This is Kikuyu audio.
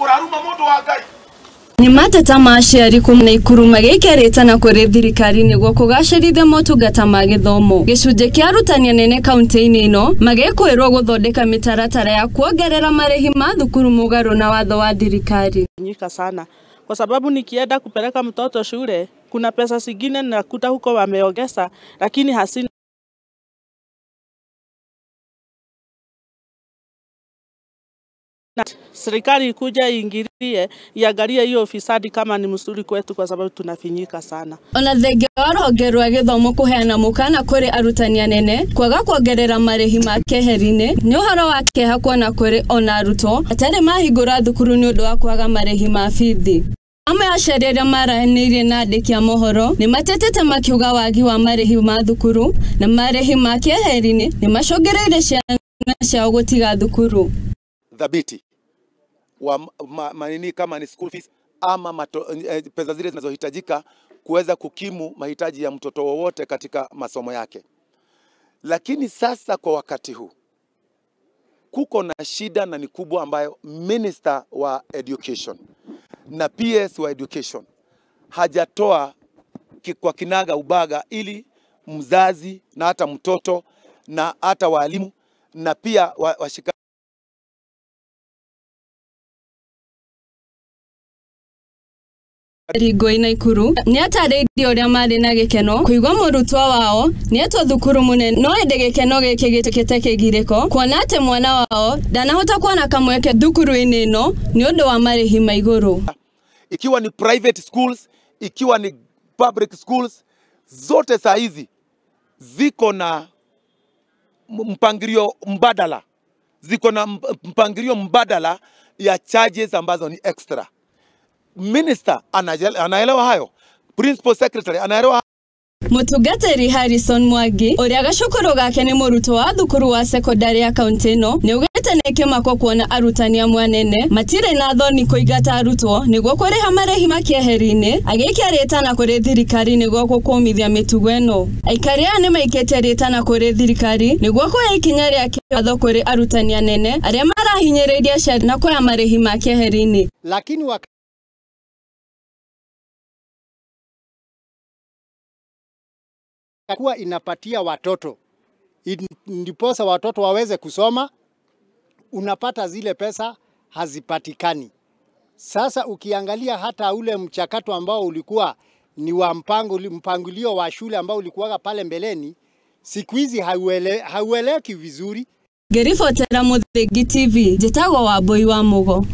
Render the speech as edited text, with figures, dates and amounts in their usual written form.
Uraruma mundu wa Ngai. Nĩ mateta ma aciari kuma Naikuru magĩikia na kũrĩ thirikari nĩguo kũgacĩrithia motungata ma gĩthomo. Gĩcunjĩ kĩa arutani anene kaunti-inĩ ĩno magĩkwĩrwo gũthondeka mĩtaratara ya kuongerera marĩhi ma thukuru mũgarũ na watho wa thirikari. Nyika sana kwa sababu nikienda kupeleka mtoto shule kuna pesa zingine nakuta huko wameongeza, lakini hasina. Serikali ikuja iingilie iangalie hiyo ufisadi kama ni mzuri kwetu, kwa sababu tunafinyika sana. Ona thengia wa rũhonge rwa gĩthomo kũheana mũkana kũrĩ arutani anene kwaga kuongerera marĩhi ma keheri-inĩ nĩ ũhoro wa kĩeha kuona kũrĩ ona arutwo atarĩ mahingũra thukuru nĩ ũndũ wa kwaga marĩhi ma bithi. Amwe a aciari arĩa maranĩirie na andĩki a mohoro nĩ matetete makiuga wagi wa marĩhi ma thukuru na marĩhi ma keheri-inĩ nĩ macũngĩrĩirie ciana ciao gũtiga thukuru. Thabiti wa manini kama ni school fees ama pesa zile zinazohitajika kuweza kukimu mahitaji ya mtoto wowote katika masomo yake. Lakini sasa kwa wakati huu kuko na shida na ni kubwa ambayo Minister wa Education na PS wa Education hajatoa kwa kinaga ubaga ili mzazi na hata mtoto na hata walimu na pia washika Rigoi Naikuru nĩ atarĩirie ũrĩa marĩ na gĩkeno kũigua mũrutwo wao nĩetwo thukuru mũnene, no ĩndĩ gĩkeno gĩkĩ gĩtuĩkĩte kĩgirĩko kuona atĩ mwana wao ndanahota kuona kamweke thukuru-inĩ ĩno nĩ ũndũ wa marĩhi ma igũrũ. Ikiwa ni private schools, ikiwa ni public schools, zote saa hizi ziko na mpangilio mbadala, ziko na mpangilio mbadala ya charges ambazo ni extra. Minister anaelewa hayo, Principal Secretary anaelewa. Mũtungatĩri Harrison Mwangi ũrĩa gacukuru gake nĩ mũrutwo wa thukuru wa sekondari ya kaunti ĩno nĩaugĩte nĩ kĩmako kuona arutani amwe anene matirĩ na thoni kũingata arutwo nĩguo kũrĩha marĩhi ma kĩeheri-inĩ, agĩikia rĩtana kũrĩ thirikari nĩguo gũkũmithia mĩtugo ĩno. Aikari aya nĩmaikĩtie rĩtana kũrĩ thirikari nĩguo kuoya ikinya rĩa kĩwatho kũrĩ arutani anene arĩa marahinyĩrĩria aciari na kuoya marĩhi ma kĩeheri-inĩ. Lakini kuwa inapatia watoto ndiposa watoto waweze kusoma, unapata zile pesa hazipatikani. Sasa ukiangalia hata ule mchakato ambao ulikuwa ni wa mpangilio wa shule ambao ulikuwa pale mbeleni, siku hizi haueleweki vizuri. Ngĩribotera Mũthingi TV, njĩtagwo Wambui wa Mugo.